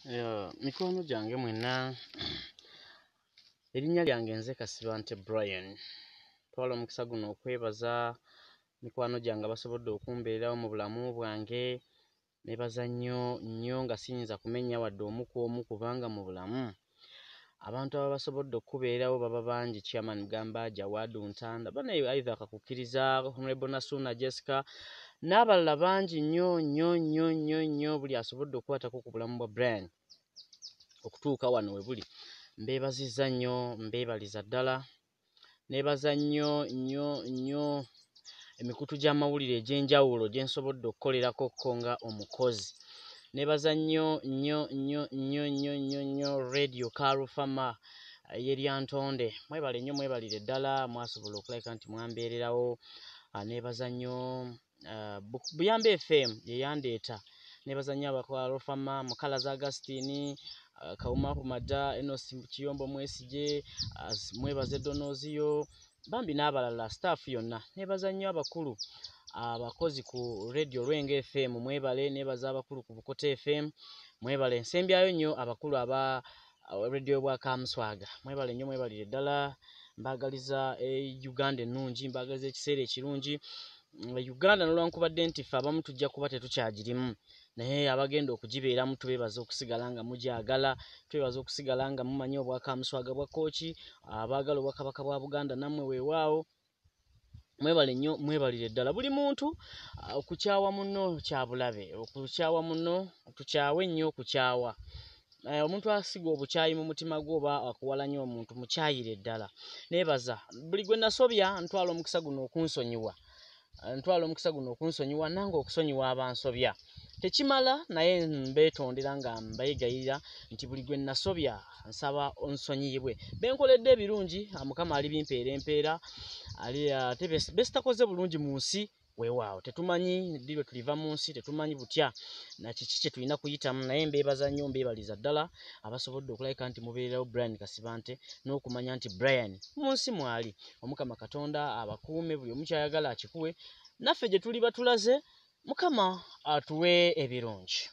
Mikwano gyange mwenna, erinnya lyange nze Kasibante Brian. Twala omukisa guno okwebaza mikwano gyange abasobodde okumbeererawo mu bulamu bwange. Neebaza nnyo nnyo nga siyinza kumenya wadde omu ku omu, kubanga mu bulamu abantu ababa basobodde okukubeererawo baba bangi. Chairman Mugamba, Jawadu Ntanda, bane Isaac Kukkiriza, Honorable Nasuna Jessica n'abalala bangi nnyo nnyo nnyo nnyo nnyo. Buli asobodde okukwatako ku bulamu bwa Brian okutuuka wano we buli, mbeebazizza nnyo, mbeebaliza ddala. Neebaza nnyo nnyo nnyo emikutu gy'amawulire egy'enjawulo gye nsobodde okukolerako ko nga omukozi. Neebaza nnyo nnyo nnyo nnyo nnyo nnyo nnyo Radio Karufama ey'e Lyantonde. Mwebale nnyo, mwebalire ddala, mwasobola okulabika nti mwambeererawo. Neebaza nnyo Buyamba FM ye yandeeta. Neebaza nnyo aba Mukalazi Augustine, Kawuma Humada, Enos Kiyombo Mwesigye, mwebaze Donoziyo bambi n'abalala, staff yonna. Neebaza nnyo abakulu abakozi ku Radio Lwengo FM, mwebale. Neebaza abakulu ku Bukota FM, mwebale. Nsembyayo nnyo abakulu aba Radio Bwakamuswaga, mwebale nnyo, mwebalire ddala. Mbaagaliza Uganda ennungi, mbaagaliza ekiseera ekirungi Uganda, nolwankubadde nti ffe abamu tujja kuba tetukyagirimu, naye abagenda okugibeeramu tubeebaza okusigala nga mugyagala, twebaza okusigala nga mumanyi Obwakamuswaga bwa Kooki. Abaagala Obwakabaka bwa Buganda nammwe weewaawo, mwebale nnyo, mwebalire ddala. Buli muntu, okukyawa munno kya bulabe, okukyawa munno, tukyawe nnyo okukyawa. Omuntu asiga obukyayi mu mutima gwo oba akuwalanya omuntu, mukyayire ddala. Neebaza buli gwe nasobya, ntwala omukisa guno okunsonyiwa, ntwala omukisa guno okunsonyiwa nange okusonyiwa abansobya. Tekimala, naye mbeetondera nga mbeegayirira nti buli gwe nasobya nsaba onsonyiyibwe. Benkoledde ebirungi, Mukama alibimpeera empeera, ate besitakoze bulungi mu nsi, weewaawo, tetumanyi ddi lwe tuliva mu nsi, tetumanyi butya na kiki kye tulina kuyitamu, naye mbeebaza nnyo, mbeebaliza ddala abasobodde okulabika nti mubeererawo Brian Kasibante n'okumanya nti Brian mu nsi mwali. Omukama Katonda abakuume, buli omu kyayagala akikuwe, naffe gye tuli batulaze, Mukama atuwe ebirungi.